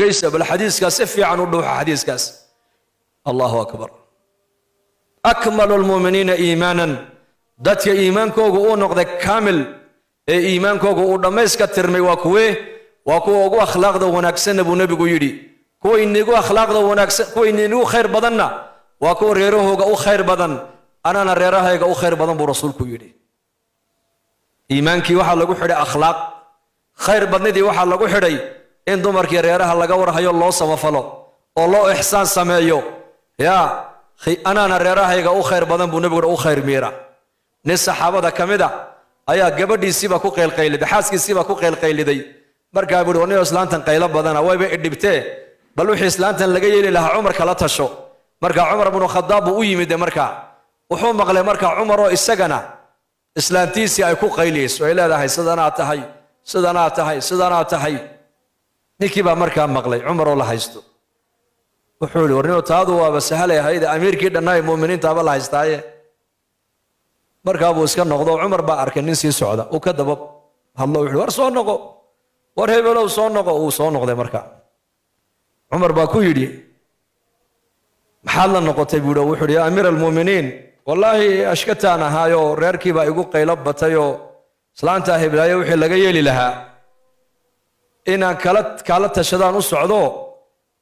Dhegaysta bal xadiiskaas si fiican u dhuuxa xadiiskaas. Allahu akbar. Akmalu lmuuminiina iimaanan, dadka iimaankoogu uu noqday kaamil ee iimaankoogu uu dhammayska tirmay waa kuwee? Waa kuwa ugu akhlaaqda wanaagsanna buu nebigu yidhi. Kuwa inigu akhlaaqda wanaagsan, kuwa inigu khayr badanna waa kuwa reerahooga u khayr badan. Anana reerahayga u khayr badan buu rasuulku yidhi. Iimaankii waxaa lagu xidhay akhlaaq, khayr badnidii waxaa lagu xidhay in dumarkii reeraha laga warhayo, loo samafalo oo loo ixsaan sameeyo. Yaa anaana reerahayga u khayr badan buu nebigu u khayr miira. Nin saxaabada ka mid a ayaa gabadhiisiiba ku qaylqayliday, xaaskiisiiba ku qaylqayliday. Markaa buu warniyo, islaantan qaylo badana, wayba idhibtee, bal wixii islaantan laga yeeli lahaa Cumar kala tasho. Marka Cumar bnu Khadaab buu u yimid. Markaa wuxuu maqlay markaa Cumar oo isagana islaantiisii ay ku qayliyeyso, ay leedahay sidanaa tahay, sidanaa tahay, sidanaa tahay. Ninkii baa markaa maqlay Cumar oo la haysto. Wuxuu yihi, warniyo, taadu waaba sahalay ahayd, amiirkii dhannaay muuminiintaaba la haystaaye. Markaa buu iska noqdo. Cumar baa arkay nin sii socda, uu ka daba hadlo. Wuxuu, war soo noqo, war hebelow, soo noqo. Uu soo noqday. Markaa Cumar baa ku yidhi, maxaad la noqotay buu yidhi. Wuxuu yidhi, yaa amiir almuuminiin, wallaahi ashkataan ahaayoo reerkii baa igu qaylo batayoo islaantaa heblaayo wixii laga yeeli lahaa inaan kala kaala tashadaan u socdo,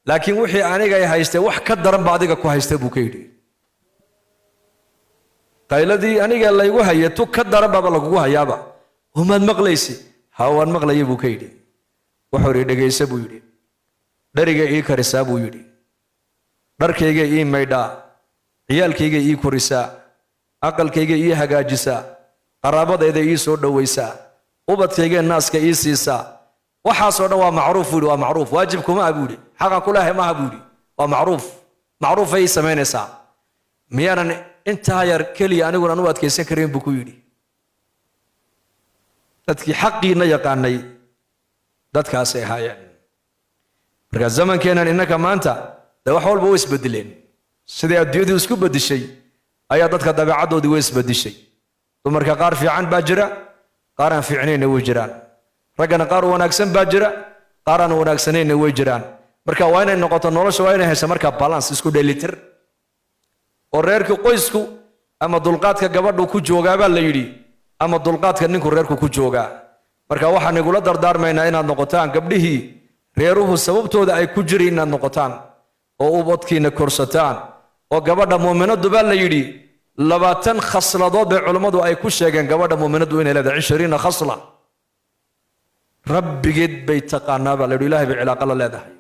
laakiin wixii anigay haystay wax ka daran ba adiga ku haysta buu ka yidhi. Qayladii aniga laygu haye tu ka daran baaba lagugu hayaaba. Umaad maqlaysi? Ha, waan maqlaya buu ka yidhi. Wuxuu yidhi, dhegayse buu yidhi, dheriga ii karisaa buu yidhi, dharkayga ii maydhaa, ciyaalkayga ii korisaa, aqalkayga ii hagaajisaa, qaraabadayda ii soo dhowaysaa, ubadkayga naaska ii siisaa. Waxaasoo dhan waa macruuf buu yidhi. Waa macruuf, waajib kuma ah buu yidhi, xaqan ku leehay maaha buu yidhi. Waa macruuf, macruufay ii samaynaysaa. Miyaanan intaa yar keliya aniguna u adkaysan karin buu ku yidhi. Dadkii xaqiina yaqaanay dadkaasay ahaayeen. Marka zamankeennan innaka maanta dee wax walba way isbedeleen. Siday adduunyadu isku bedishay ayaa dadka dabeecaddoodii way isbedishay. Dumarka qaar fiican baa jira, qaar aan fiicnaynna way jiraan. Raggana qaar wanaagsan baa jira, qaar aan wanaagsanayna way jiraan. Marka waa inay noqoto nolosha, waa inay hesho marka balance, isku dheelitir, oo reerkii qoysku ama dulqaadka gabadhu ku joogaa baa la yidhi, ama dulqaadka ninku reerku ku joogaa. Marka waxaan igula dardaarmaynaa inaad noqotaan gabdhihii reeruhu sababtooda ay ku jiri, inaad noqotaan oo ubadkiina korsataan. Oo gabadha muuminadu baa la yidhi 20 khasladood bay culummadu ay ku sheegeen gabadha muuminadu inay leedahay, 20 khasla. Rabbigeed bay taqaanaa baa la yidhi, Ilahay bay cilaaqo la leedahay.